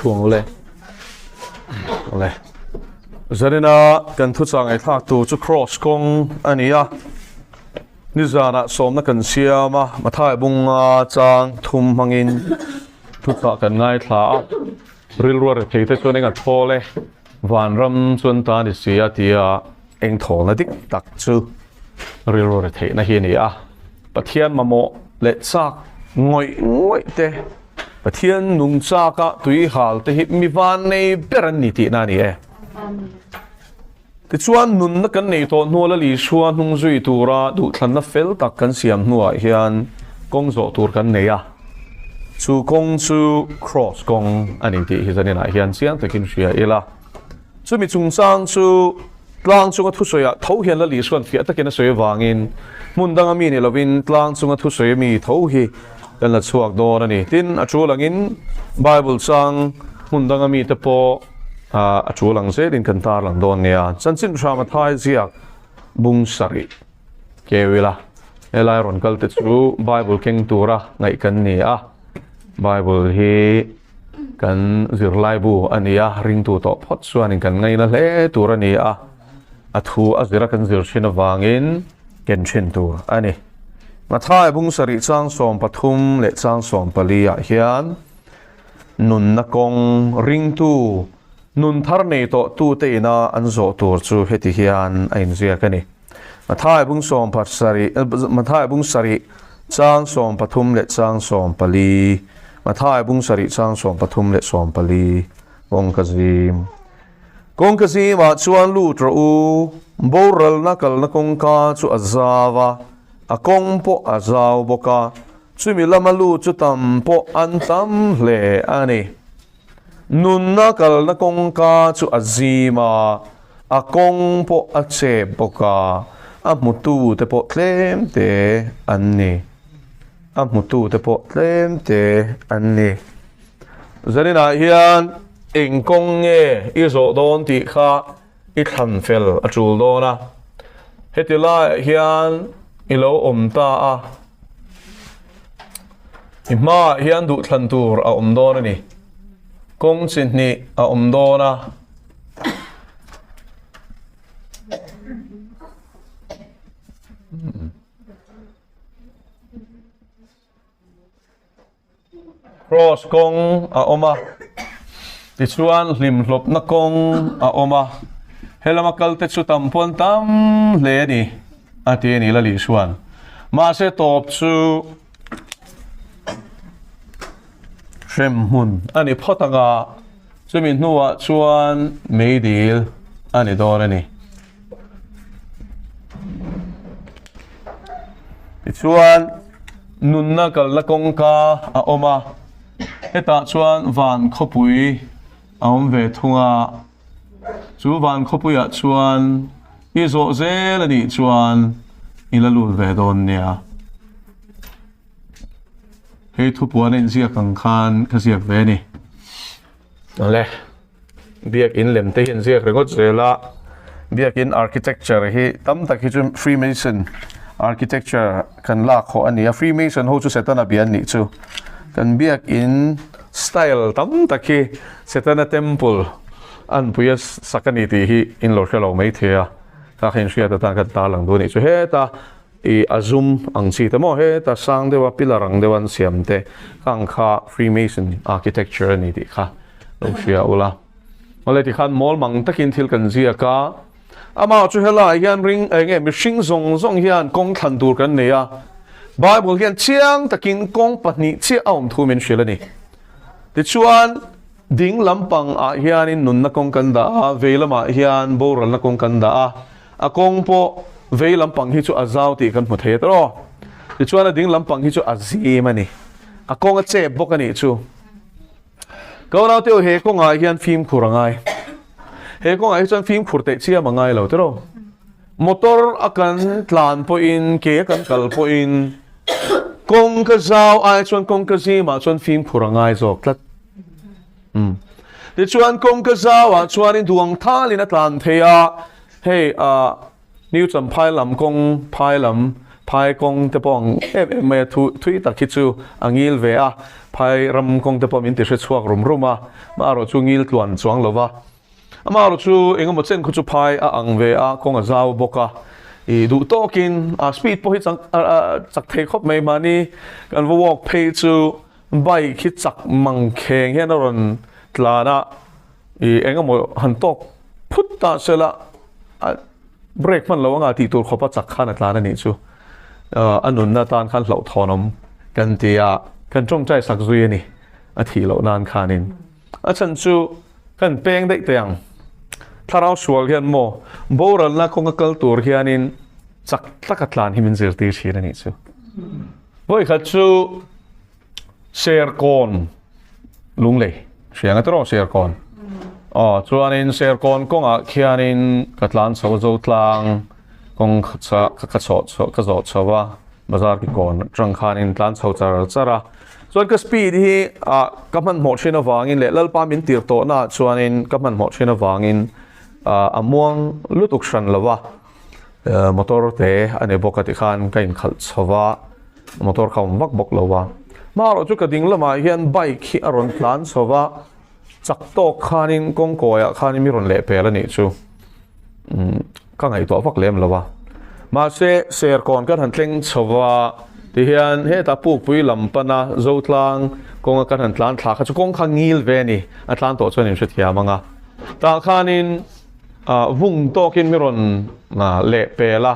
Thu ang le. Le. Zanina kan thuchah ngaihthlak tur chu cross kawng a ni a. Nizanah sawmna kan siam a, Mathai bunga chang thum hmangin thuchah kan ngaithla a. Rilru a rethei te chuan eng a thawl e, vanram chuan ta ni si a tia eng thawlna dik tak chu rilru retheihna hi a ni a. Pathian mamawh leh chak ngawih ngawih te, Pathian nung chaka tui hal te hi mi van nei ber an ni tihna a ni e. Tichuan nunna kan nei tawh hnuah la Isua hnung zui tura duhthlanna fel tak kan siam hnuah hian kawng zawh tur kan nei a, chu kawng chu Kraws kawng a ni tih hi zaninah hian chiang takin hria ila. Chumi chungchang chu tlang chunga thusawiah tho hian Lal Isua'n fiah takin a sawi avangin hmun danga mi ni lovin tlang chunga thusawi mi tho hi kan la chhuak dawn a ni. Tin, a tul angin Bible chang hmun danga mite pawh a tul ang zelin kan tarlang dawn nia. Chanchin hram a thai ziak bung sarih keu ila helai rawn kal te chu Bible keng tura ngaih kan ni a. Bible hi kan zirlai bu a ni a, ringtu tawh phawt chuanin kan ngaina hle tur a ni a. A thu a zira kan zir thin avangin ken thin tur a ni. Mathai bung sarih chang 13 leh chang 14 ah hian Nunna kawng ringtu, nun thar nei tawhtute ina an zawh tur chu heti hian a inziak a ni. Mathai bung sawmpasarih, Mathai bung sarih chang 13 leh chang 14, Mathai bung sarih chang 13 leh 14, kawngka zim. Kawngka zimah chuan lut rawh u, boralna kalna kawngka chu a zau a, a kawng pawh a zau bawk a, Chumi lama lu chu tam pawh an tam hle a ni. Nunna kalna kawngka chu a zim a, a kawng pawh a chep bawk a, a hmutute pawh tlem te an ni. A hmutute pawh tlem te an ni. Zaninah hian eng kawng nge i zawh dawn tih kha i thlan fel a tul dawn a, heti laiah hian i lo awm ta a, i hmaah hian duhthlan tur a awm dawn a ni. Kawng chi hnih a awm dawn a. Cross kawng a awm a, tichuan hlimhlawpna kawng a awm a, helama kalte chu tam pawn tam hle a ni a ti a ni Lali chuan. Mahse tawp chu hremhmun a ni phawt ang a, chumi hnuah chuan meidil a ni dawn a ni. Tichuan nunna kalna kawngka a awm a, hetah chuan van khawpui a awm ve thung a, chu van khawpuiah chuan i zawh zel a nih chuan i la lut ve dawn nia. Hei thupuan a inziak ang khan ka ziak ve a ni. Awle. Biakin lem te hi an ziak ringawt zel a, biakin architecture hi tam tak hi chu freemason architecture kan lak hawh a ni a, freemason ho chu setana bia an nih chu, kan biakin style tam tak hi setana temple an pui a sak a ni tih hi in lo hre lo maithei a, kha kha inhriat atan kan tarlang duh a nih chu heta. I a zum ang chi te maw heta sang deuha pillar ang deuha an siam te kha ang kha freemason architecture a ni tih kha lo hria ula. Awle tikhan mawl mang takin thil kan ziak a, amah chu helaiah hian ring eng nge mihring zawng zawng hian kawng thlan tur kan nei a, Bible hian chiang takin kawng pahnih chiah a awm thu min hrilh a ni. Tichuan ding lampang ah hianin nunna kawng kan dah a, vei lamah hian boralna kawng kan dah a, A kawng pawh vei lampang hi chu a zau tih kan hmu thei a tawh. Tichuan a ding lampang hi chu a zim a ni. A kawng a chep bawk a nih chu. Ka unau teu he kawngah hian fimkhur a ngai. He kawngah hi chuan fimkhur teh chiam a ngai lo tiraw. Motor a kan tlan pawhin ke a kan kal pawhin kawng ka zau ai chuan kawng ka zimah chuan fimkhur a ngai zawk tlat. Umm. Tichuan kawngka zauah chuanin duang thalin a tlan thei a, hei ah New Champhai lam kawng phai lam Phai kawng te pawh ang em em mai a, thui tak hi chu a ngil ve a, phai ram kawng te pawh min ti hre chhuak rum rum a, amaherawh chu ngil tluan chuang lo va. Amaherawh chu engemaw chen khu chu phai a ang ve a, kawng a zau bawk a, i duh tawkin a speed pawh hi chak thei khawp mai mahni kan va walk phei chu bike hi chak mang kheng hian a rawn tlan a, i engemaw han tawk phut ta sela a brake hman lo anga tih tur khawpa chak khan a tlan a nih chu. A nunna atan khan hlauhthawn awm kan ti a, kan tawngtai sak zui a ni a thih loh nan khanin. A chhan chu kan peng daih teh ang. Thlarau sual hian maw boralna kawnga kal tur hianin chak taka tlan hi min zirtir thin a nih chu. Vawikhat chu Serkawn Lunglei hriang a tiraw Serkawn? Aw chuanin Serkawn kawngah khianin ka tlan chho zo tlang kawng ka ka chhoh chho ka zawh chho a bazar ki kawn atang khanin tlan chho char char a chuan ka speed hi ah ka hmanhmawh thin avangin leh Lalpa min tir tawhna ah chuanin ka hmanhmawh thin avangin ah a muang lutuk hran lo a. Motor te a ni bawk a tikhan ka inkhalh chho va, motor kha awm vak bawk lo va. Hmarawh chu ka ding lamah hian bike hi a rawn tlan chho va, chak tawk khanin kawng kawiah khanin mi rawn lehpel a nih chu. Umm ka ngaihtuah vak lem lo va. Mahse Serkawn kan han tleng chho va, tihian hetah Pukpui lam pana Zotlang kawnga kan han tlan thla kha chu kawng kha ngil ve a ni, a tlan tawh chuan inhrethiam ang a. Tah khanin. Vung tawkin mi rawn leh pel a,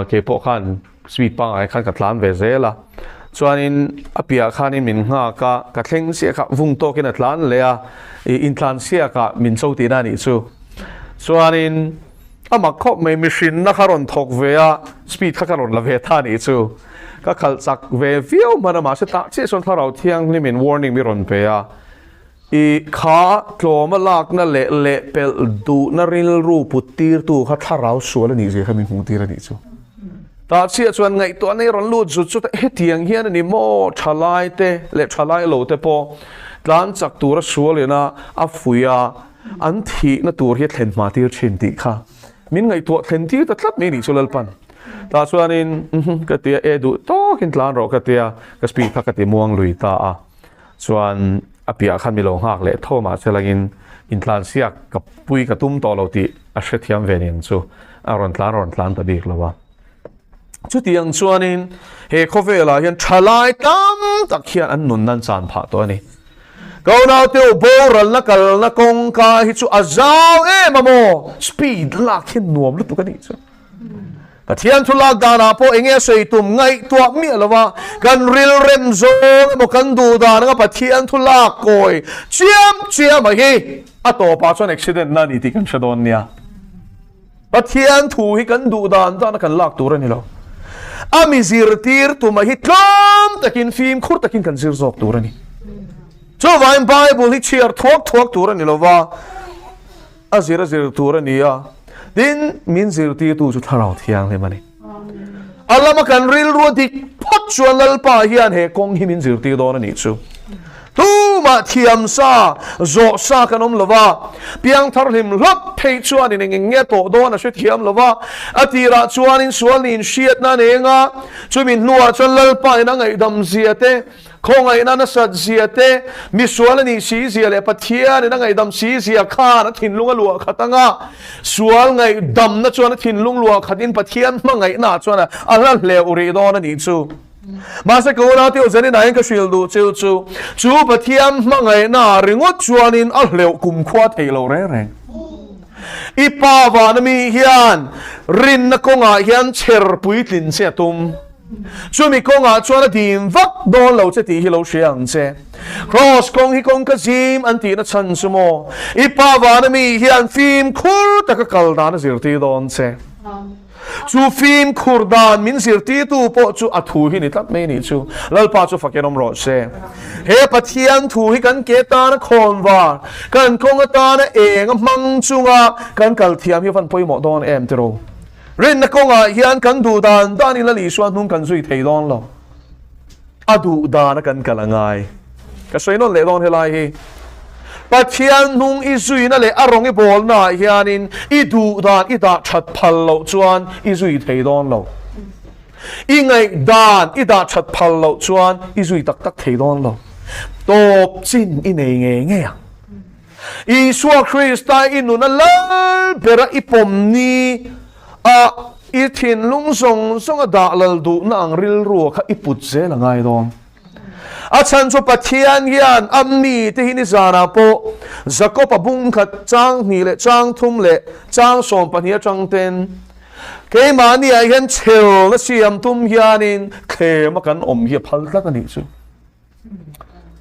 kei pawh khan speed pangngai khan ka tlan ve zel a, chuanin a piah khanin min nghak a, ka thleng chiah kha vung tawkin a tlan leh a, ih intlan siakah min cho tihna a nih chu. Chuanin a mak khawp mai mihrinna kha rawn thawk ve a, speed kha ka rawn la ve ta a nih chu. Ka khalh chak ve viau hman a, mahse tah chiah chuan Thlarau Thianghlimin warning mi rawn pe a. I kha tlawma lakna leh lehpelh duhna rilru put tirtu kha thlarau sual a nih zia kha min hmuh tir a nih chu. Tah chiah chuan ngaihtuahna i rawn lut zut zut a, hetiang hian a ni maw thalai te leh thalai lo te pawh tlan chak tura sual ina a fuih a, an thihna tur hi a thlen hma tir thin tih kha min ngaihtuah thlen tir ta tlat mai a nih chu Lalpan. Tah chuanin ka ti a, e duh tawkin tlan rawh ka ti a, ka speed kha ka ti muang lui ta a. Chuan a piah khan mi lo nghak leh tho mah che langin intlansiak ka pui ka tum tawh lo tih a hrethiam ve ning chu a rawn tlan rawn tlan ta bik lo a. Chutiang chuanin he khawvelah hian thalai tam tak hian an nun nan chan phah tawh a ni. Ka unaute u boralna kalna kawngka hi chu a zau em a maw? Speed lak hian nuam lutuk a nih chu. Pathian thu lak danah pawh enge a sawi tum ngaihtuah miah lo va, kan rilrem zawng emaw kan duh dan anga Pathian thu lak kawi chiam chiam a hi a tawpah chuan accident na a ni tih kan hre dawn nia. Pathian thu hi kan duh dan dana kan lak tur a ni lo. A mi zirtir tum a hi tlawm takin fimkhur takin kan zir zawk tur a ni. Chuvangin Bible hi chhiar thuak thuak tur a ni lo va. A zir a zir tur a ni a, tin, min zirtirtu chu Thlarau Thianghlim a ni. A lama kan rilru a dik phawt chuan Lalpa hian he kawng hi min zirtir dawn a nih chu. Tumah thiam sa, zawh sa kan awm lo va, piangthar hlim hlawp phei chuanin eng eng nge tawh dawn a hrethiam lo va, a tirah chuanin sual niin hriatna a neng a, chumi hnuah chuan Lalpa in a ngaihdam zia te, Khawngaihna nasat zia te, misual a nih si zia leh Pathianin a ngaihdam si zia khan a thinlung a luah khat ang a, sual ngaihdamna chuan a thinlung luah khatin Pathian hmangaihnaah chuan a hla hleuh rih dawn a nih chu. Mahse ka unau teu Zenina hian ka hrilh duh cheu chu, chu Pathian hmangaihnaah ringawt chuanin a hleuh kumkhua theih lo reng reng. I pa vana mi hian rinna kawngah hian chher puitlin che a tum. Chumi kawngah chuan a dim vak dawn lo che tih hi lo hria ang che. Kraws kawng hi kawng ka zim an tihna chhan chu maw? I pa vana mi hian fimkhur taka kal dan a zirtir dawn che. Chu fimkhur dan min zirtirtu pawh chu a thu hi ni tlat mai nih chu. Lalpa chu fakin awm rawh se. He Pathian thu hi kan ke tana khawnvar, kan kawng atana eng a hmang chunga kan kal thiam hi a van pawimawh dawn em tiraw? Rinna kawngah hian kan duh dan danin Lal Isua hnung kan zui thei dawn lo. A duh dana kan kal a ngai. Ka sawi nawn leh dawn helai hi. Pathian hnung i zuina leh a rawng i bawlnaah hianin i duh dan i dah that phal loh chuan i zui thei dawn lo. I ngaihdan i dah that phal loh chuan i zui tak tak thei dawn lo. Tawp chin i nei ngei ngei ang. Isua Krista i nuna lal bera i pawm ni a i thinlung zawng zawng a dah lal duhna ang rilru kha i put zel a ngai dawn. A chhan chu Pathian hian a mite hi nizanah pawh Jakob-a bung khat chang hnih leh chang thum leh chang 12 atang ten keimahniah hian chhelna siam tum hianin thlema kan awm hi a phal tlat a nih chu.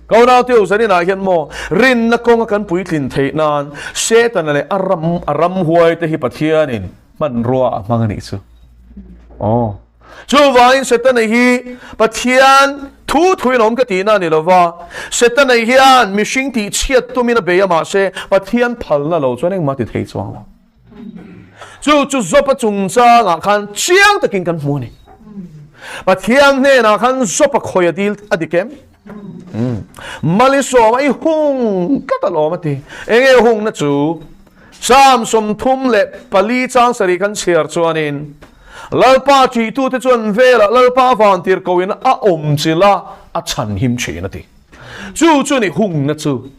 Ka unaute u zaninah hian maw rinna kawnga kan puitlin theih nan Setana leh a ram a ramhuaite hi Pathianin hmanrua a hmang a nih chu. Aw. Chuvangin Setana hi Pathian thu thuin awm ka tihna a ni lo va, Setana hian mihring tihchhiat tumin a bei a mahse Pathian phalna lo chuan engmah ti thei chuang lo. Chu chu Job-a chungchangah khan chiang takin kan hmu a ni. Pathian hnenah khan Job-a khawi a dil a dik em? Malisawm a i hung tlat alawm a ti. Enge hungna chu? Psalm 34 chang sarih kan chhiar chuanin Lalpa ṭihtute chuan velah Lalpa vantirhkohin a awm chilh a, a chhanhim ṭhin a ti. Chu chu ni hungna chu.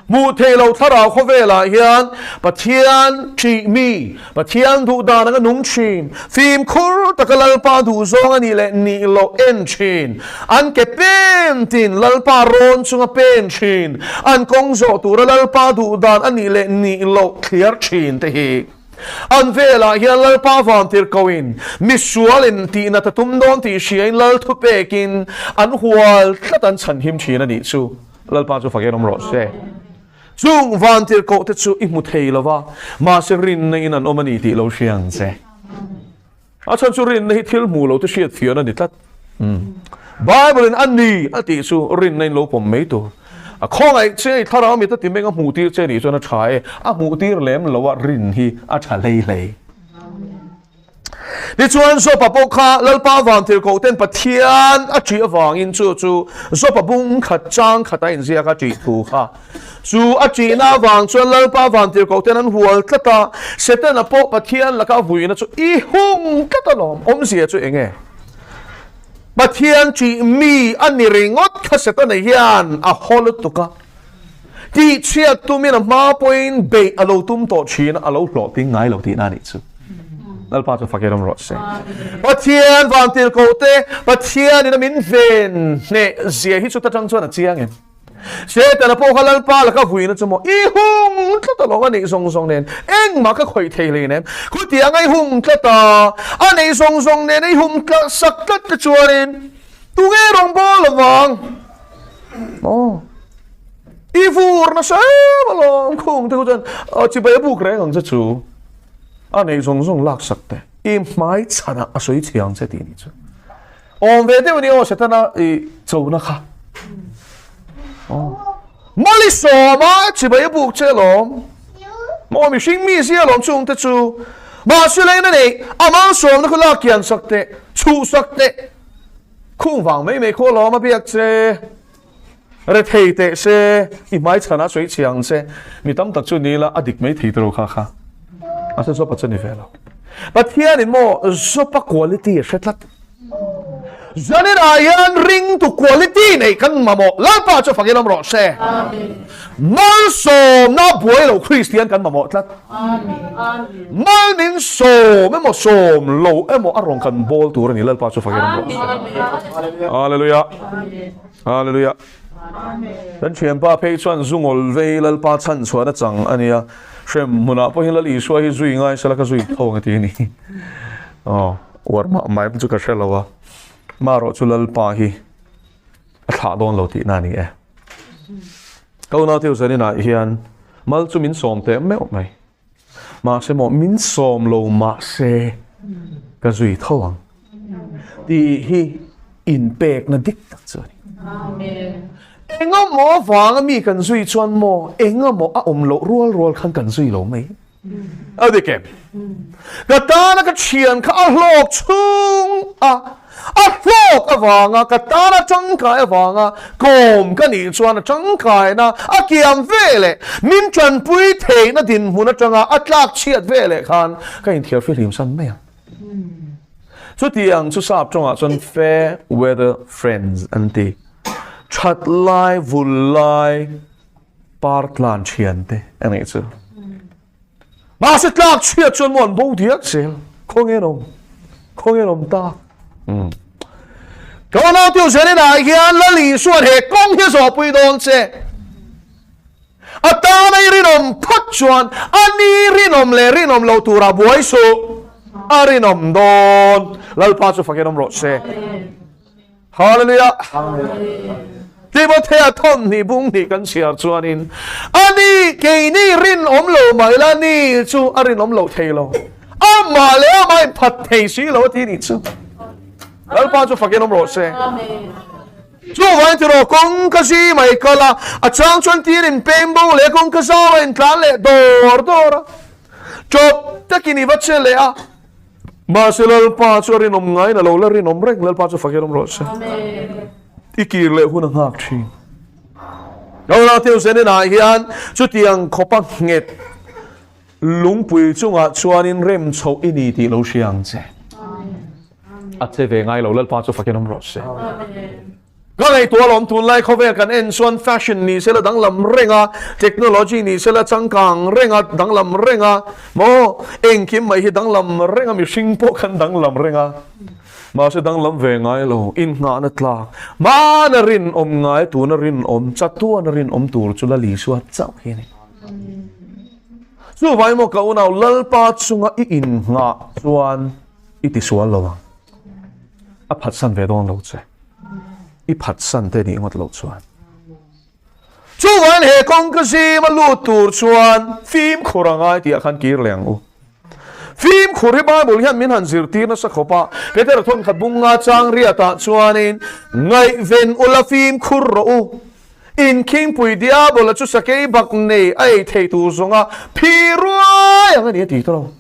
Hmuh theih loh thlarau khawvelah hian Pathian ṭih mi, Pathian duh dan anga nung ṭhin, fimkhur taka Lalpa duh zawng a nih leh nih loh en ṭhin, an ke pen tin Lalpa rawn chunga pen ṭhin, an kawng zawh tura Lalpa duh dan a nih leh nih loh thliar ṭhin te hi. An velah hian Lalpa vantirhkohin misualin tihna ta tum dawn tih hriain Lal thupekin an hual tlat an chhanhim ṭhin a nih chu. Lalpa chu fakin awm rawh se. Chung vantirhkoh te chu i hmu thei lo va, mahse rinna in an awm a ni tih lo hria ang che. A chhan chu rinna hi thil hmu lo te hriat fian a ni tlat. Bible in a ni a tih chu rinna in lo pawm mai tur. A khawngaih che i thlarau mit a ti meng a hmuh tir che nih chuan a tha e, a hmuh tir lem lo a rin hi a tha hlei hlei. Tichuan Jopa pawh kha Lalpa vantirhkoh ten Pathian a ṭih avangin chu chu Jopa bung khat chang khat a inziak a ṭih thu kha. Chu a ṭihna avang chuan Lalpa vantirhkoh ten an hual tlat a, Setana pawh Pathian laka a vuina chu i hung tlat alawm. Awmzia chu eng nge? Pathian ṭih mi a ni ringawt kha Setana hian a haw lutuk a. Tihchhiat tumin a hma pawhin beih a lo tum tawh thin a, a lo hlawhtling ngai lo tihna a nih chu. Lalpa chu fakin awm rawh se. Pathian vantirhkoh te Pathianin a min ven hneh zia hi chuta tang chuan a chiang em? Setana pawh kha Lalpa laka vuina chu maw i hung tlat alawm a neih zawng zawng nen engmah ka khawih thei hlei nem. Khutiang a i hung tlat a, a neih zawng zawng nen a i hum tlat sak tlat te chuanin tunge rawngbâwl lovang? Aw. I vur nasa em alawm khung te khu chuan chibai a buk reng ang che chu. A nei zawng zawng lak sak te. I hmai chhanah a sawi chhe ang che tih nih chu. Awm ve deuh ni aw Setana i chona kha. Aw. Mali sawma chibai a buk che alawm. Maw mihring mi zia alawm chung te chu. Mahse leng na nei a malsawmna khu lak kian sak teh, chhuh sak teh. Khung vang mai mai khaw lawm a biak che. Rethei teh se, i hmai chhanah sawi chhe ang che. Mi tam tak chu ni la, a dik mai thei tawh kha kha. A se Jopa chu ni ve lo. Pathianin maw Jopa quality a hre tlat. Zaninah hian ringtu quality nei kan mamawh. Lalpa chu fakin awm rawh se. Malsawmna buai lo Kristian kan mamawh tlat. Mal min sawm emaw sawm lo emaw a rawn kan bawl tur a ni Lalpa chu fakin awm rawh se. Hallelujah. Hallelujah. Kan thianpa phei chuan zungawl vei Lalpa chhan chhuahna chang a nia. Hrem hmunah pawhin Lal Isua hi zui ngai sela ka zui tho ang a ti a ni. Aw, uar mah mai chu ka hre lo a. Marawh chu Lalpa hi a thlah dawn lo tihna a ni e. Ka unaute Uzaninah hian mal chu min sawm teh meuh mai. Mahse maw min sawm lo mahse ka zui tho ang tih hi inpekna dik tak chu a ni. Engemaw avanga mi kan zui chuan maw engemaw a awm loh rual rual khan kan zui lo mai. A dik em? Ka tana ka thian kha a hlawk chhung a, a hlawk avanga ka tana tangkai avanga kawm ka nih chuan a tangkaina a kiam ve leh min tanpui theihna dinhmun atanga a tlak chhiat ve leh khan ka inthiar fihlim san mai ang. Chutiang chu sap tawngah chuan fair weather friends an ti. That lai, vul lai, par tlan thian te a nih chu. Mahse tlak chhiat chuan maw an bo diak zel. Khawnge an awm? Khawnge an awm ta? Hmm. Ka unau tiu Zenina hian Lal Isuan he kawng hi a zawhpui dawn che. A tana i rinawm phawt chuan a ni rinawm leh rinawm lo tura buai suh. A rinawm dawn. Lalpa chu fakin awm rawh se. Hallelujah. Timothea thawmhnih bunghnih kan chhiar chuanin ani keini rinawm lo mah ila ni chu a rinawm lo thei lo. Amah leh amah inphat thei si lo a ti nih chu. Lalpa chu fakin awm rawh se. Chuvangin tiraw kawngka zi mai kal a, a chang chuan tir in peng bo leh kawngka zau a intlan leh dawr dawr a. Chawp takin i va che leh a. Mahse Lalpa chu a rinawm ngaiin a lo la rinawm reng. Lalpa chu fakin awm rawh se. I kir leh hun a nghak thin. Lalpa Teu Zeninah hian chutiang khawpa nghet lungpui chungah chuanin rem chhoh i ni tih lo hria ang che. A che ve ngai lo. Lalpa chu fakin awm rawh se. Ka ngaihtuah alawm tunlai khawvel kan en chuan fashion ni sela danglam reng a, technology ni sela changkang reng a, danglam reng a, maw engkim mai hi danglam reng a, mihring pawh khan danglam reng a, mahse danglam ve ngai lo, inngahna tlak, hmana rinawm ngai tuna rinawm, chatuana rinawm tur chu Lal Isua chauh hi a ni. Chuvangin maw ka unau Lalpa chunga i innghah chuan i tisual lo ang. A phatsan ve dawn lo che. I phatsan te nih ngawt loh chuan. Chuan he kawngka zima lut tur chuan fimkhur a ngai tih ah khan kir leh ang u. Fimkhur hi Bible hian min han zirtir nasa khawp a. Petera thawnkhat bunga chang riat ah chuanin ngaihven ula fimkhur rawh u. Inkhingpui Diabola chu sakei bak nei a ei thei tur zawnga phi ruai ang a ni a ti ta lo.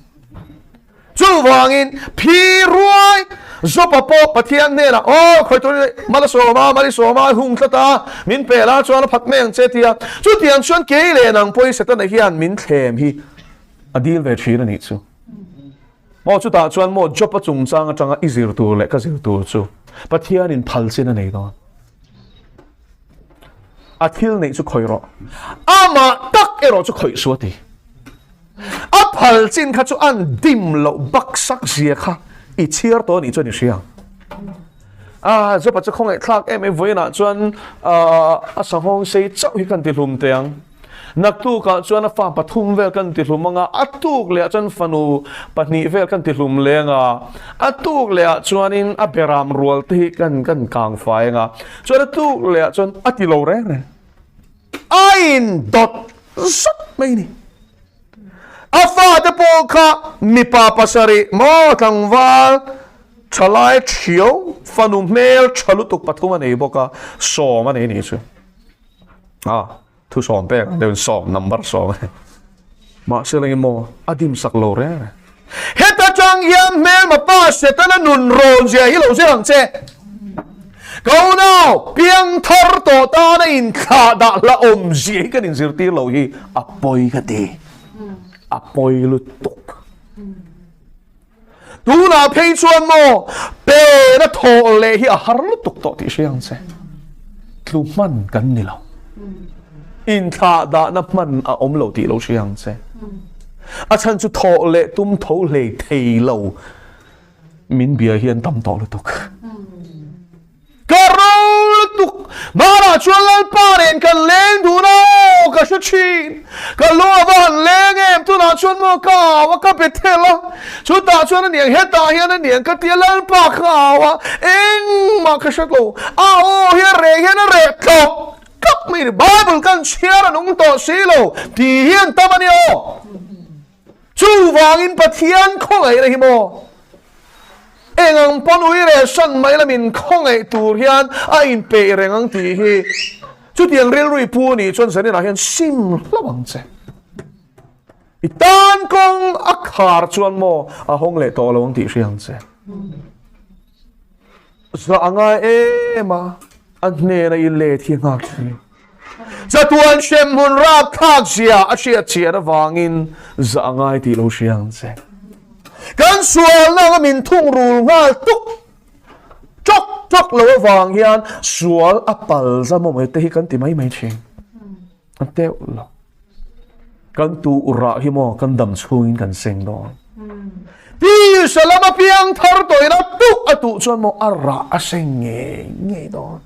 Chuvangin phi ruai Jopa pawh Pathian hnenah, Aw, khawi turin Malasawma, Malisawma, hung tlat a, min pe la chuan a phat mai ang che tia. Chutiang chuan kei leh nang pawhin Setana hian min thlem hi a dil ve thin a nih chu. Maw chutah chuan maw Jopa chungchang atanga i zir tur leh ka zir tur chu Pathianin phal chin a nei dawn. A thil neih chu khawih rawh. Amah tak erawh chu khawih suh a ti. A phal chin kha chu an dim loh bak sak zia kha i chhiar tawh a nih chuan i hria ang. A Jopa chu khawngaih thlak em em vawiinah chuan a sanghawng sei chauh hi kan ti hlum teh ang. Naktukah chuan a fa pathum vel kan ti hlum ang a, a tuk lehah chuan fanu pahnih vel kan ti hlum leh ang a, a tuk lehah chuanin a beram rual te hi kan kan kang fai ang a, chuan a tuk lehah chuan a ti lo reng reng. A indawt zat mai ni. A fate pawh kha mipa pasarih maw tlangval thalai thiau fanu hmel tha lutuk pathum a nei bawk a, sawm a nei ni chu. A thu sawm pek ang deuhin sawm number sawm a ni. Mahse leng maw a dim sak lo reng reng. Heta tang hian hmelma pa Setana nun rawn zia hi lo zir ang che. Ka unau, piangthar tawh tana inthlah dah hla awm zia hi kan inzirtir lo hi a pawi ka ti. A pawi lutuk. Tunah phei chuan maw pen a thawh leh hi a har lutuk tawh tih hria ang che. Tlu hman kan ni lo. Inthlah dahna hman a awm lo tih lo hria ang che. A chhan chu thawh leh tum tho hlei thei lo min bia hi an tam tawh lutuk. Ka ro lutuk, Hmanah chuan Lalpa nen kan leng dun a, aw ka hre thin. Ka lu a va han leng em, tunah chuan maw ka au a, ka be thel a, chutah chuan a niang, hetah hian a niang ka ti a, Lalpa ka au a, engmah ka hre lo, a aw hi a reh hian a reh tlawk tlawk mai a ni, Bible kan chhiar a nung tawh si lo tih hi an tam a ni aw. Chuvangin Pathian khawngaihna hi maw? Eng ang pawn ui reh hran mai lamin khawngaih tur hian a inpeih reng ang tih hi chutiang rilru i pu anih chuan zaninah hian sim hlauh ang che. I tan kawng a khar chuan maw a hawng leh tawh lo ang tih hria ang che. Zah a ngai em a, a hnena i let hi a nghak thin. Chatuan hremhmun rapthlak zia a hriat chian avangin zah a ngai tih lo hria ang che. Kan sualna anga min thungrul nghal tuk ṭawk ṭawk lo avang hian sual a pal zam awm te hi kan ti mai mai ṭhin. A teuh lo. Kan tuh rah hi maw kan dam chhungin kan seng dawn. Tisa lama piang thar tawhin a tuh a tuh chuan maw a rah a seng ngei ngei dawn.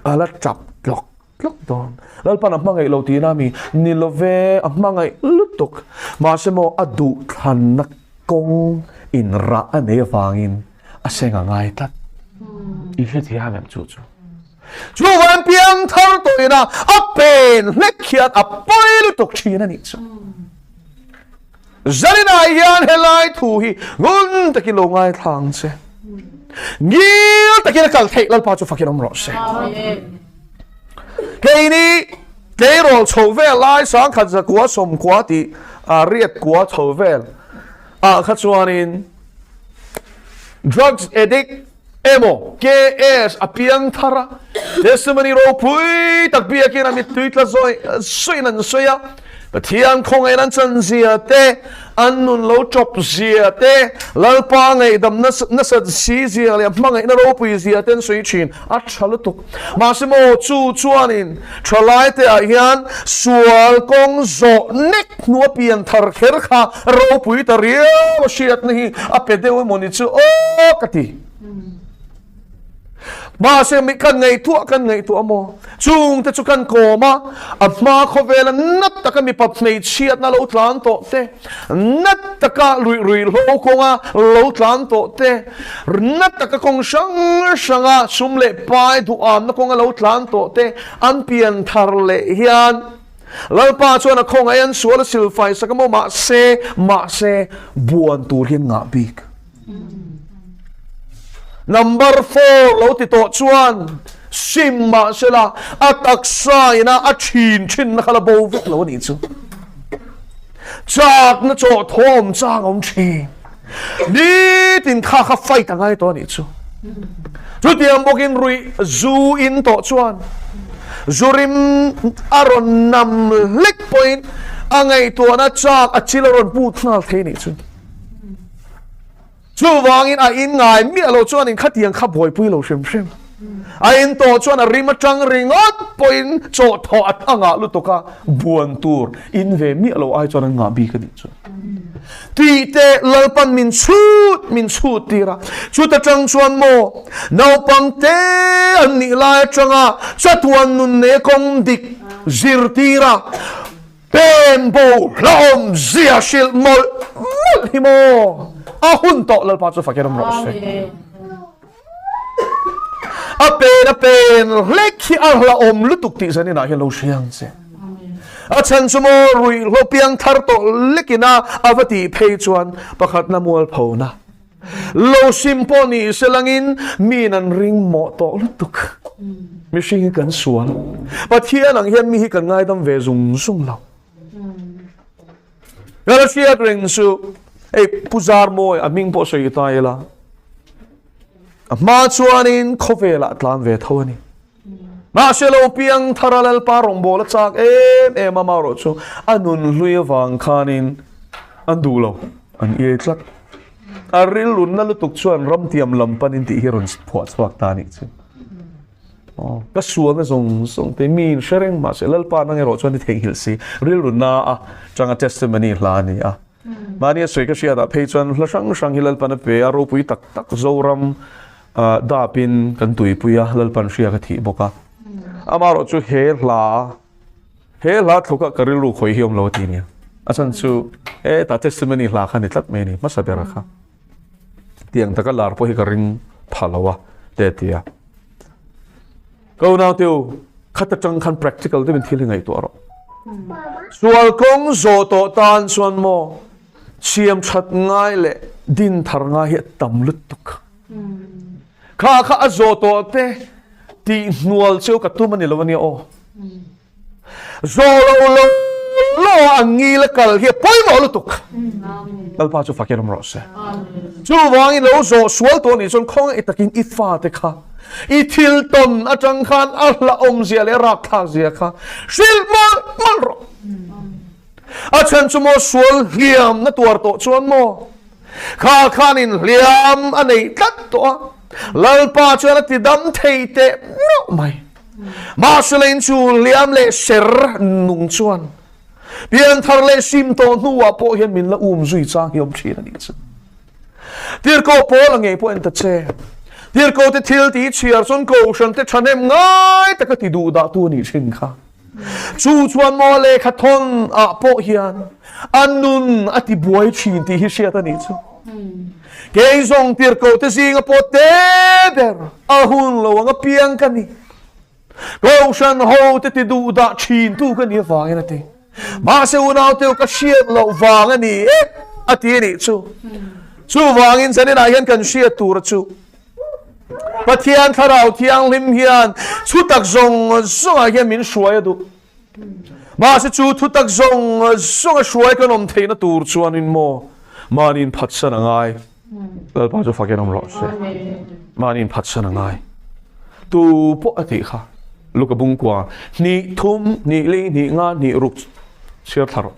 A la ṭap tlawk tlawk dawn. Lalpan a hmangaih lo tihna mi ni love a hmangaih lutuk. Mahse maw a duh thlanna kawng in rah a nei avangin a seng a ngai tlat. I hrethiam em chu chu? Chuvan piang thar tawhin a a pen hlek hian a pawi lutuk thin a nih chu. Zaninah hian helai thu hi ngun takin lo ngaithla ang che. Ngil takin a kal theih Lalpa chu fakin awm rawh se. Keini tleirawl chho vel lai sangkhat zakua sawmkua tih riat kua chho vel ah kha chuanin drugs addict emaw KS a piang thar a, testimony ropui tak biakin a mittui tla zawih sawiin an sawi a, Pathian khawngaihna an chan zia te, an nun lo tawp zia te, Lalpa ngaihdam nasat si zia leh a hmangaihna ropui zia te an sawi thin, a tha lutuk. Mahse maw chu chuanin thalai te ah hian sual kawng zawh nek hnua pian thar kher kha ropui ta riau a hriatna hi a pe deuh emaw ni chu aw ka ti. Mahse mi kan ngaihtuah kan ngaihtuah maw? Chungte chu kan kawm a, a hma khawvela nat taka mipa hmeichhiatna lo tlan tawh te, nat taka ruih ruihhlo kawnga lo tlan tawh te, nat taka kawng hrang hranga sum leh pai duhamna kawnga lo tlan tawh te an pian thar leh hian Lalpa chuan a khawngaih an sual a silfai sak a maw? Mahse, mahse buan tur hian ngah bik. Number 4 lo ti tawh chuan sim mahsela a taksa ina a thin thin na kha la bo vek lo a nih chu. Chakna chaw thawm chang awm thin. Nitin kha kha fight a ngai tawh a nih chu. Chutiang bawkin ruih zu in tawh chuan zu rim a rawn nam hlek pawhin a ngaihtuahna chak a chil a rawn put nghal thei a nih chu. Chuvangin a in ngai miah lo chuan in khatiang kha buaipui lo hrim hrim. A in tawh chuan a rim atang ringawt pawhin chawhthawh a thangah lutuk a, buan tur in ve miah lo ai chuan an ngah bik a nih chu. Tih te Lalpan min chhut min chhut tir a, chuta tang chuan maw naupang te an nih lai atanga chatuan nun nei kawng dik zirtir a, Pen bo hlauhawm zia hrilh mawlh mawlh hi maw a hun tawh Lalpa chu fakin awm rawh se. A pen a pen hlek hi a hlauhawm lutuk tih zanin ah hian lo hria ang che. A chhan chu maw ruihhlo piang thar tawh lekin a a va tih phei chuan pakhatna mualphona Lo sim pawh ni se langin miin an ring mawh tawh lutuk. Mihring hi kan sual. Pathian ang hian mi hi kan ngaidam ve zung zung lo. Ka la hriat reng chu hei Pu Zarmawi a hming pawh sawi ta ila. A hma chuanin khawvelah tlan ve tho a ni. Mahse lo piang thara Lalpa rawngbâwl a châk êm êm a, amaherawh chu a nun hlui avâng khânin an duh lo, an iai tlat. A rilrunna lutuk chuan ramtiam lam panin tih hi rawn phuah chhuak ta a nih chu. Aw, ka sualna zawng zawng te miin hre reng mahse Lalpa nang erawh chuan i theihnghilh si. Rilrunna a changa testimony hla a ni a. Mahni a sawi ka hriatah phei chuan hla hrang hrang hi Lalpan a pe a, ropui tak tak Zoram Dapin kan tuipui a, Lalpan hria ka thih bawk a. Amaherawh chu he hla, he hla thluka ka rilru khawi hi awm lo a ti nia. A chhan chu heta testimony hla kha ni tlat mai a ni, hmasa bera kha. Tiang taka lar pawh hi ka ring pha lo a, te a ti a. Ka unau te u, khat atang khan practical deuhin thil hi ngaihtuah rawh. Sual kawng zawh tawh tan chuan maw, siam that ngai leh din thar ngai hi a tam lutuk. Kha kha a zawh tawh te tih hnual cheu ka tum a ni lo a nia aw. Zawh lo lo lo a ngil a kal hi a pawimawh lutuk. Lalpa chu fakin awm rawh se. Chuvangin lo zawh sual tawh nih chuan khawngaih takin i fate kha i thil tawn atang khan a hlauhawm zia leh a rakthlak zia kha hrilh mawlh mawlh rawh. A chhan chu maw sual hliam na tuar tawh chuan maw. Kha khan inhliam a nei tlat tawh a, Lalpa chuan a ti dam thei teh meuh mai. Mahsela in chu hliam leh ser nung chuan pianthar leh sim tawh hnuah pawh hian min la um zui chang hi awm thin a nih chu. Tirhkoh Paul a ngei pawh en ta che. Tirhkoh te thil tih chhiar chuan Kohhran te thahnem ngai taka ti duh dah tu a nih thin kha. Chu chuan maw lehkha thawn ah pawh hian a nun a ti buai thin tih hi hriat a nih chu. Kei zawng tirhkoh te zinga pawh te ber a hun lo ang apiang ka ni. Kohhran ho te ti duh dah thin tu ka nih avangin a ti. Mahse unau teu ka hriat loh vang a ni e a ti a nih chu. Chuvangin zaninah hian kan hriat tur chu Pathian Thlarau Thianghlim hian thutak zawng zawngah hian min hruai a duh. Mahse chu thutak zawng zawnga hruai kan awm theihna tur chuanin maw mahni inphatsan a ngai. Lalpa chu fakin awm rawh se. Mahni inphatsan a ngai. Tu pawh a tih kha Luka bungkua hnih thum hnih li hnih nga hnih ruk chhiar thla rawh.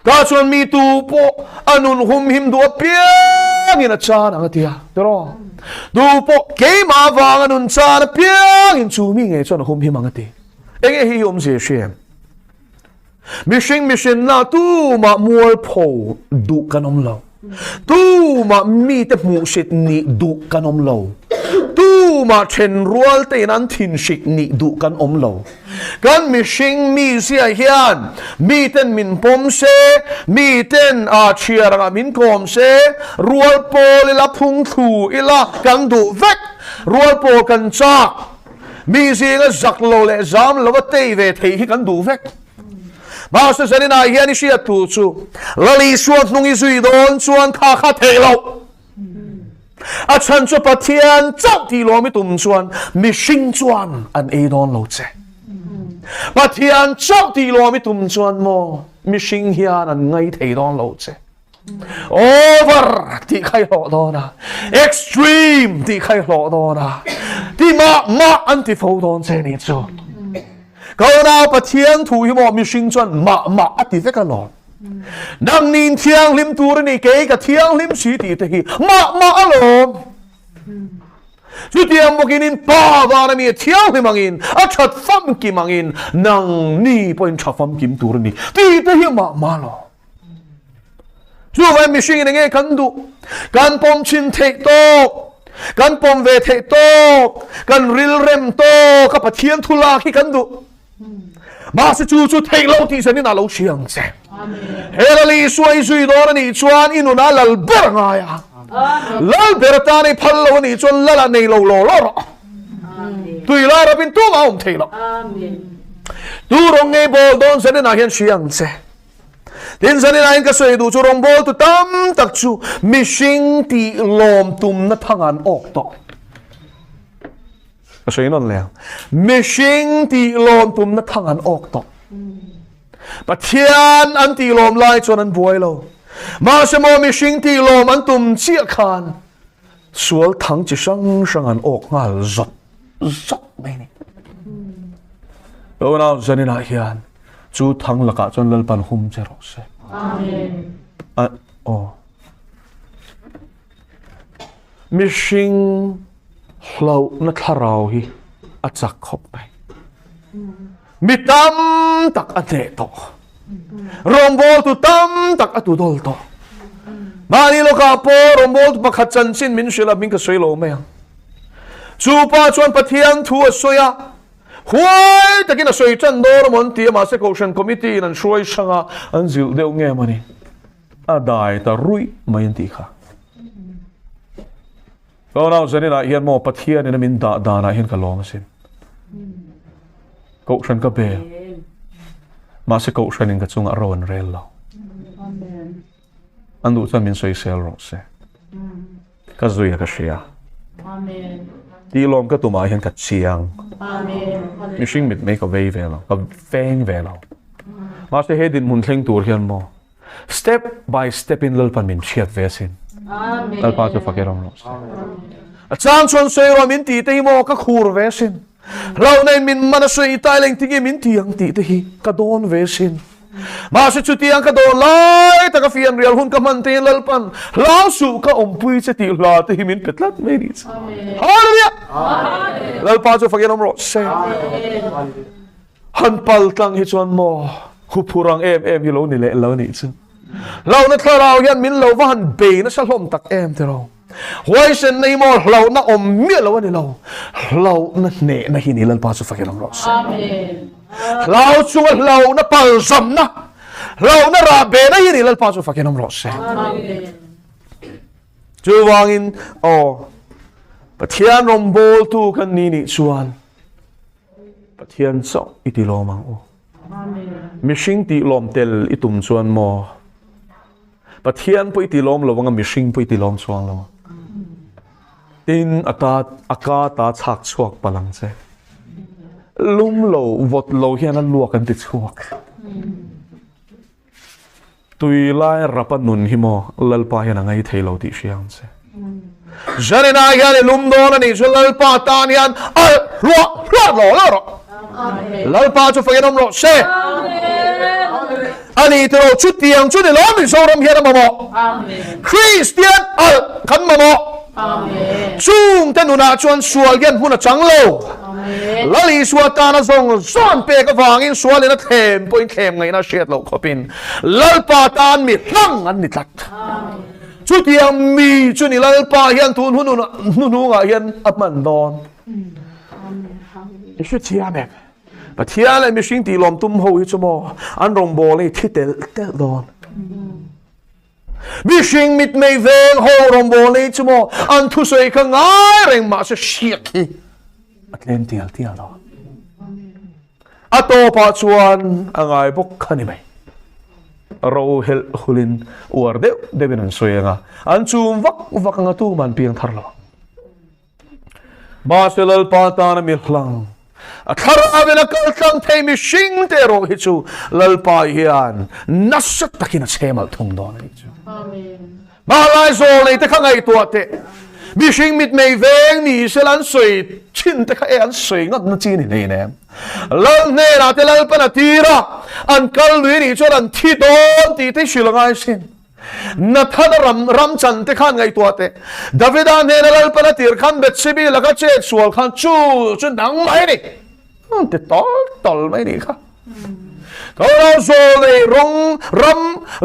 Ka chuan mi tu pawh a nun hum him duh apiangin a chan ang a ti a, tiraw? Tu pawh keimah vang a nun chan apiangin chu mi ngei chuan a hum him ang a ti. Enge hi hi awmzia hria em? Mihring mihrinna tumah mualpho duh kan awm lo. Tumah mite hmuhsit nih duh kan awm lo. Tumah thenrual tein an thinhrik nih duh kan awm lo. Kan mihring mizia hian miten min pawm se, miten a chhiar angah min kawm se, rual pawl ila, phungthlu ila kan duh vek. Rual pawl kan chak. Mi zinga zak lo leh zam lova tei ve thei hi kan duh vek. Mahse zaninah hian i hriat tur chu Lal Isua hnung i zui dawn chuan kha kha theih loh. A chhan chu Pathian chauh tih lawm i tum chuan mihring chuan an ei dawn lo che. Pathian chauh tih lawm i tum chuan maw mihring hian an ngai thei dawn lo che. Over tih kha i hlawh dawn a, extreme tih kha i hlawh dawn a, ti mah mah an ti fo dawn che ni chu. Ka unau Pathian thu hi maw mihring chuan mah mah a ti vek alawm. Nangnin thianghlim tur a ni, kei ka thianghlim si tih te hi mah mah alawm. Chutiang bawkin in Pa vana mi a thianghlim angin, a that famkim angin, nangni pawhin tha famkim tur a ni tih te hi mah mah alawm. Chuvangin mihringin enge kan duh? Kan pawm chhin theih tawk, kan pawm ve theih tawk, kan rilrem tawk a Pathian thu lak hi kan duh. Mahse chu chu theih lo tih zanin a lo hria ang che. He Lal Isua i zui dawn a nih chuan i nunah lal ber a ngai a. Lal ber atan i phal lo a nih chuan lal a nei lo law law rawh. Tui lai rapin tumah a awm thei lo. Tu rawng ngei bawl dawn zaninah hian hria ang che. Tin, zanin ka sawi duh chu rawngbawltu tam tak chu mihring tih lawm tumna thang an awk tawh. Ka sawi nawn leh ang. Mihring tih lawm tumna thang an awk tawh. Pathian an tih lawm lai chuan an buai lo. Mahse maw mihring tih lawm an tum chiah khan sual thang chi hrang hrang an awk nghal zawt zawt mai ni. Unau zaninah hian Chu thang lakah chuan Lalpan hum che rawh se. Amen. A, aw. Mihring hlauhna thlarau hi a chak khawp mai. Mi tam tak a hneh tawh. Rawngbawltu tam tak a tu dawl tawh. Mahni lawkah pawh rawngbawltu pakhat chanchin min hrilh a, min ka sawi lo mai ang. Chu pa chuan Pathian thu a sawi a, Huai takin a sawi tan dawn a maw an ti a, mahse Kohhran Committee in an hruai hrang a, an zilh deuh nge maw ni? A dai ta ruih mai an tih kha. Unau zaninah hian maw Pathianin a min dah danah hian ka lawm asin. Kohhran ka bel. Mahse Kohhranin ka chungah ro an rel lo. An duh chuan min sawisel rawh se. Ka zui a ka hria. Tih lawm ka tumah hian ka chiang. Mihring mit mai ka vei ve lo, ka veng ve lo. Mahse he dinhmun thleng tur hian maw step by step in Lalpan min hriat ve asin. Lalpa chu fak erawh rawh se. A chang chuan sawi rawh min tih te hi maw ka khur ve asin. Hlauhna in min man a sawi i tai leng tinge min ti ang tih te hi ka dawn ve asin. Mahse chutiang ka dawn lai taka fianrial hun ka hman te Lalpan hlau suh ka awmpui che tih hla te hi min pe tlat mai ni chu. Hallelujah! Lalpa chu fakin awm rawh se. Han pal tlang hi chuan maw huphur ang em em hi lo ni leh lo nih chu. Hlauhna thlarau hian min lo va han bei nasa hlawm tak em tiraw. Huaisenna hi maw hlauhna awm miah lo a ni lo. Hlauhna hnehna hi ni Lalpa chu fakin awm rawh se. Hlau chunga hlauhna palzamna, hlauhna rahbehna hi ni Lalpa chu fakin awm rawh se. Chuvangin aw Pathian rawngbawltu kan ni nih chuan Pathian chauh i ti lawm ang u. Mihring tih lawm tel i tum chuan maw Pathian pawh i ti lawm lo anga mihring pawh i ti lawm chuang lo. Tin, a ta a ka ta chhak chhuak palh ang che. Lum lo, vawt lo hian a luak an ti chhuak. Tui lai rapa nun hi maw Lalpa hian a ngai thei lo tih hria ang che. Zanina hian i lum dawn a nih chu Lalpa tan hian alh hluah hluah law law rawh. Lalpa chu fakin awm rawh se. A ni tiraw chutiang chu ni lo Mizoram hian a mamawh. Kristian alh kan mamawh. Chungte nunah chuan sual hian hmun a chang lo. Lal Isua tana zawng zawng pek avangin sualin a thlem pawhin thlem ngaihna a hriat loh khawpin Lalpa tan mi hlang an ni tlat. Chutiang mi chu ni Lalpa hian tun hun hnuhnungah hian a hman dawn. I hrethiam em? Pathian leh mihring tih lawm tum ho hi chu maw an rawngbâwl hi thi telh telh dawn. Mihring mitmei veng ho rawngbâwl hi chu maw an thusawi kha ngai reng mahse hriat hi a tlem tial tial dawn. A tawpah chuan a ngai bawk kha ni mai. Ro helh hulin uar deuh deuhin an sawi ang a, an chum vak vak ang a tuman piang thar lo ang. Mahse Lalpa tana mi hlang, a thlarauin a kal tlang thei mihring te erawh hi chu Lalpa hian nasa takin a chhem alh thung dawn a nih chu. Hmalai zawlnei te kha ngaihtuah teh. Mihring mitmei veng ni sela an sawi thin te kha e an sawi ngat na chi ni hlein em. Lal hnenah te Lalpan a tir a, an kal lui nih chuan an thi dawn tih te hrilh a ngai sin. Nathana ram ram chan te khan ngaihtuah teh. Davida hnena Lalpan a tir khan Bethsebi laka chet sual khan chu chu nang mai ni. An ti tawl tawl mai nih kha. Ka unau zawlnei rawng ram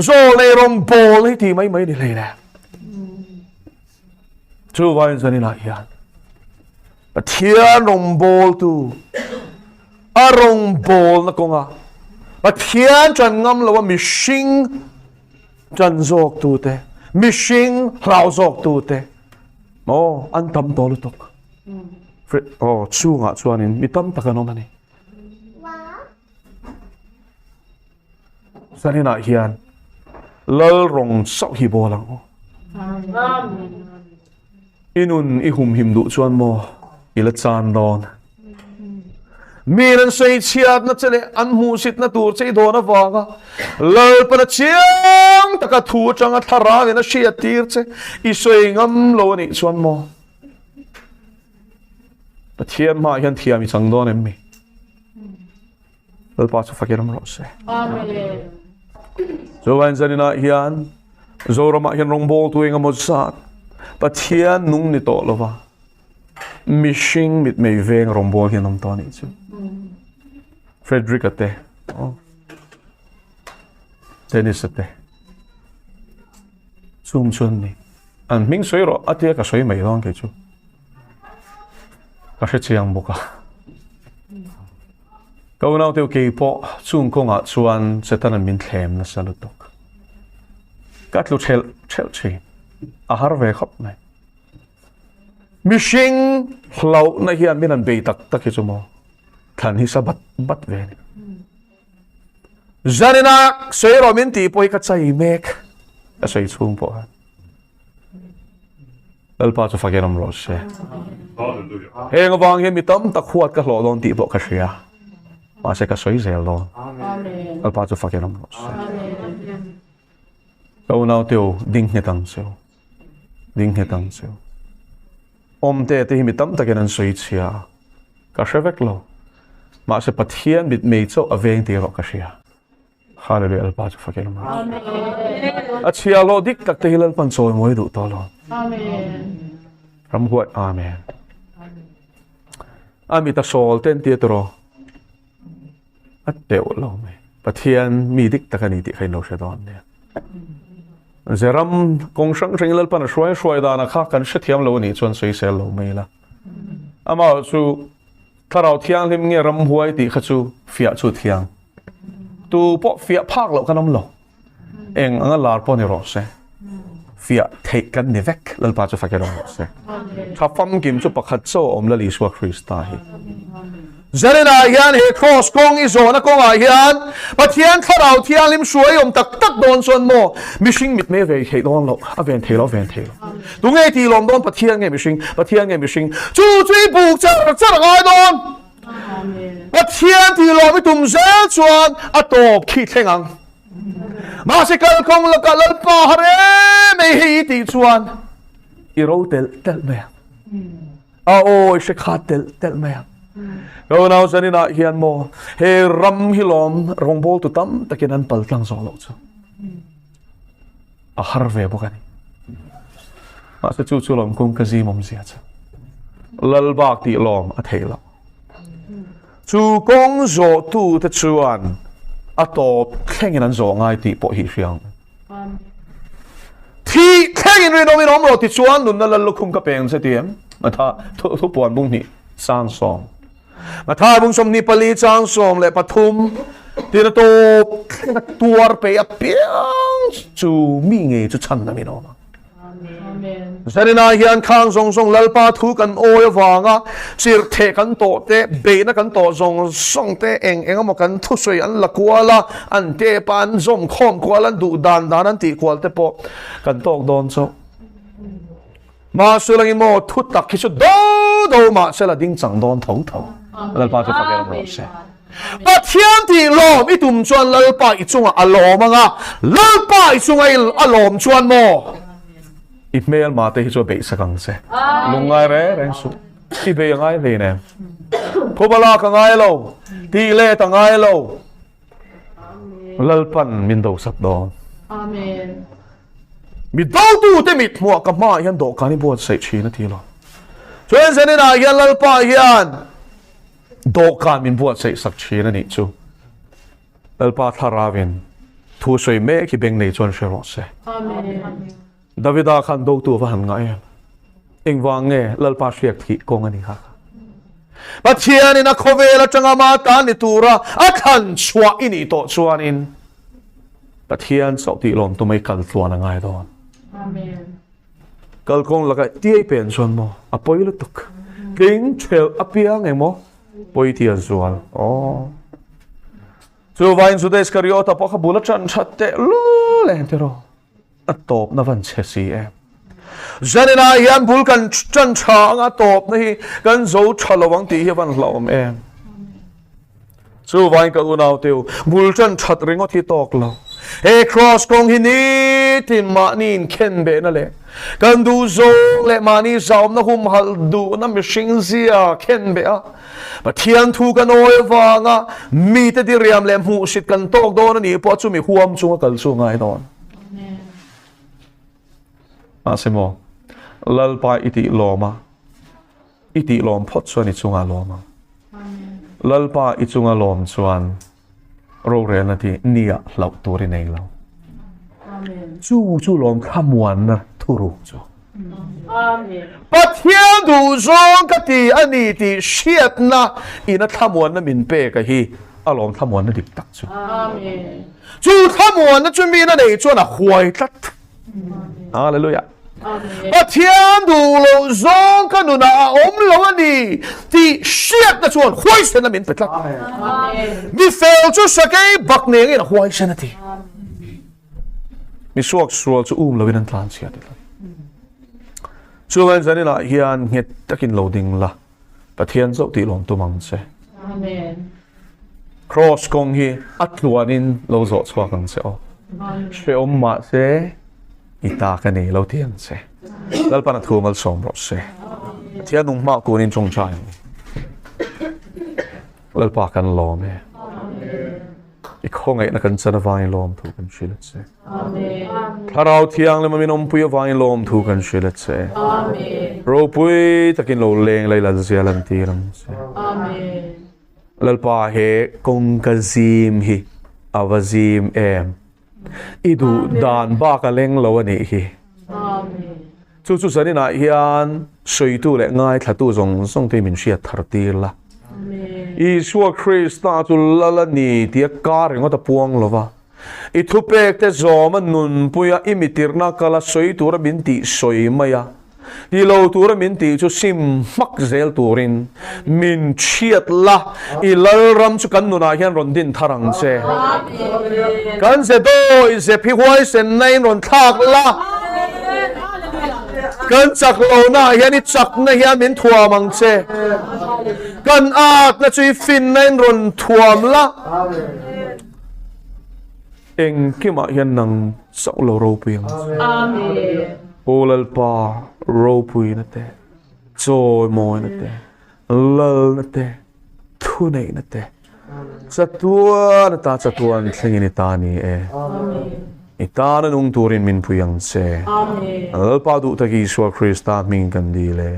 zawlnei rawng bawl hi ti mai mai ni hlei le. Chuvangin chuan inah hian Pathian rawngbawltu a rawngbawlna kawnga Pathian ṭan ngam loa mihring ṭan zawktute, mihring hlau zawktute maw an tam tawh lutuk. Aw chungah chuanin mi tam tak an awm a ni. Zaninah hian Lal rawng chauh hi bawl ang u. I nun i humhim duh chuan maw i la chan dawn. Min an sawi chhiatna che leh an hmuhsitna tur che i dawn avanga Lalpana chiang taka thu atanga thlarauin a hriat tir che i sawi ngam lo a nih chuan maw Pathian hmaah hian thiam i chang dawn em mi? Lalpa chu fakin awm rawh se. Amen. Chuvain zaninah hian Zoramah hian rawngbawltu eng emaw zat Pathian nung ni tawh lova mihring mitmei veng rawngbâwl hian awm tawh a nih chu. Frederick-a te, oh, Dennis-a te, chung chuan ni. An hming sawi rawh a tia ka sawi mai dawn kei chu. Ka hre chiang bawk a. Ka unaute u kei pawh chung kawngah chuan Setana'n min thlem nasa lutuk. Ka tlu thelh thelh thin. A har ve khawp mai. Mihring hlauhna hian min han bei tak tak hi chu maw thlan hi sa bat bat ve a ni. Zanina sawi rawh min tih pawh hi ka chai mek. Ka sawi chhung pawh khan. Lalpa chu fakin awm rawh se. Heng avang hian mi tam tak huat ka hlawh dawn tih pawh ka hria. Mahse ka sawi zel dawn. Lalpa chu fakin awm rawh se. Ka unau te u, ding nghet ang che u. Ding nghet ang che u. Awmte te hi mi tam takin an sawi chhia a. Ka hre vek lo. Mahse Pathian mitmei chauh a veng tih erawh ka hria. Hallelujah Lalpa chu fakin awm rawh se. A chhia hlawh dik tak te hi Lalpan chawimawi duh tawh lo. Amen. Ramhuai Amen. A mit a sawl ten tia tawh a teuh lo mai. Pathian mi dik tak a ni tih kha in lo hre dawn nia. Zeram kawng hrang hrang Lalpan a hruai hruai dana kha kan hrethiam lo a nih chuan sawisel lo mai la. Amah chu Thlarau Thianghlim nge ramhuai tih kha chu fiah chu thiang. Tu pawh fiah phak loh kan awm lo. Eng anga lar pawh ni rawh se. Fiah theih kan ni vek. Lalpa chu fakin awm rawh se. Tha famkim chu pakhat chaw a awm Lal Isua Krista hi. Zaninah hian he Kraws kawng i zawhna kawngah hian Pathian Thlarau Thianghlim hruai awm tak tak dawn chuan maw mihring mitmei ve theih dawn loh, a ven thei lo, a ven thei lo. Tunge tih lawm dawn Pathian nge mihring? Pathian nge mihring? Chu chu i buk char char a ngai dawn. Pathian tih lawm i tum zel chuan a tawp khi thleng ang. Mahse kalkawng lakah Lalpa har em ei hei i tih chuan i ro telh telh mai ang. A aw i hre khat telh telh mai ang. Ka unau zaninah hian maw he ram hi lawm rawngbawltu tam takin an pal tlang zawh loh chu. A har ve bawk a ni. Mahse chu chu lawm kung ka zim awmzia chu. Lal bak tih lawm a theih loh. Chu kawng zawhtu te chuan a tawp thlengin an zawh ngai tih pawh hi hria ang. Thih thlengin rinawmin awm rawh ti chuan nunna lal lukhum ka peng che ti em? Matha thupuan bung hnih sang sawm. Matthai bung 24 chang 13 tina tawp thlenga tuar pe apiang chu mi ngei chu chhan namin awm ang. Zanina hian khang zawng zawng Lalpa thu kan awi avanga chirhtheh kan tawh te, beihna kan tawh zawng zawng te, eng eng emaw kan thusawi an la kual a, an tep a, an zawm khawm kual, an duh dan dan an tih kual te pawh kan tawk dawn chauh. Mahse langin maw thu tak hi chu do do mahse la ding chang dawn tho tho. Lalpa chu fak em rawh se. Pathian tih lawm i tum chuan Lalpa i chungah a lawm anga, Lalpa i chunga i a lawm chuan maw i hmelma te hi chu a beihsak ang che. Lungngai reng reng suh. I bei a ngai hlei nem. Phuba lak a ngai lo, tih let a ngai lo. Lalpan min dosak dawn. Amen. Mi dotute mit hmuah ka hmaah hian dawhkan i buatsaih thin a ti lo. Chuan zaninah hian Lalpa hian dawhkan min buatsaih sak thin a nih chu. Lalpa thlarauin thu sawi mek hi beng nei chuan hre rawh se. Amen. Davida khan dotu va han ngah em. Engvang nge Lalpa hriak thih kawng a ni kha. Pathianin a khawvel atanga ma tan ni tura a thlan chhuah i nih tawh chuanin Pathian chauh tih lawm tumai kal tluan a ngai dawn. Amen. Kalkawng laka tiai pen chuan maw a pawi lutuk. Tling ṭhelh apiang eng maw pawi ti a zual. Aw. Chuvain Juda Iskariota pawh kha bul a ṭan ṭhat teh lul em tiraw. A tawpna van chhe si em. Zaninah hian bul kan ṭan ṭha anga tawpna hi kan zo ṭha lo ang tih hi a van hlauhawm em. Chuvain ka unau te u, bul ṭan ṭhat ringawt hi tawk lo. He kraws kawng hi nitin mahni inkhen behna leh kan duh zawng leh mahni zaumna humhalh duhna mihring zia khen beh a, Pathian thu kan awi avanga mite diriam leh hmuhsit kan tawk dawn a nih pawh chumi huam chunga kal chu a ngai dawn. Mahse maw, Lalpa i tih lawm a, i tih lawm phawt chuan i chunga lawm ang. Lalpa i chunga lawm chuan rorelna ti nia hlauh tur i nei lo. Chu chu lawm thlamuanna thuruk chu. Pathian duh zawng ka ti a ni tih hriatna ina thlamuanna min pek a hi a lawm thlamuanna dik tak chu. Chu thlamuanna chu mi na nei chuan a huai tlat. Hallelujah. Pathian duh loh zawng ka nunah a awm lo a ni tih hriatna chuan huaisen a min pe tlat. Mi fel chu sakei bak nengin a huaisen a ti. Mi suak sual chu um loin an tlan chhia ti tlat. Chuan zaninah hian nghet takin lo ding la. Pathian chauh tih lawm tum ang che. Amen. Cross kawng hi a tluanin lo zawh chhuak ang che aw. Hreawm mah se i ta ka nei lo ti ang che. Lalpan a thu malsawm rawh se. Pathian nung hma kunin tawngtai ang. Lalpa kan lawm e. I khawngaihna kan chan avangin lawmthu kan hrilh a che. Thlarau Thianghlima min awmpui avangin lawmthu kan hrilh a che. Ropui takin lo leng la i lalzia lantir ang che. Lalpa he kawngka zim hi a va zim em. I duh dan bak a leng lo a nih hi. Chu chu zaninah hian sawitu leh ngaithlatu zawng zawng te min hriat thar tir la. Isua Krista chu lal a ni tia kar ringawt a puang lo va. I thupek te zawm a nunpui a, i mitirhna kal a sawi tura min tih sawi mai a. Ti lo tura min tih chu sim hmak zel turin min chhiat la, i Lalram chu kan nunah hian rawn din thar ang che. Kan ze dawi zep hi huaisenna in rawn thlak la, kan chak lohna ah hian i chakna hian min thuam ang che. Kan atna chu i finna in rawn thuam la. Engkimah hian nang chauh lo ropui ang che. Aw Lalpa, ropuina te, chawimawina te, lalna te, thuneihna te, chatuan ata chatuan thlengin i ta ni e. I tana nung turin min pui ang che. Lalpa duh tak Isua Krista hming kan dil e.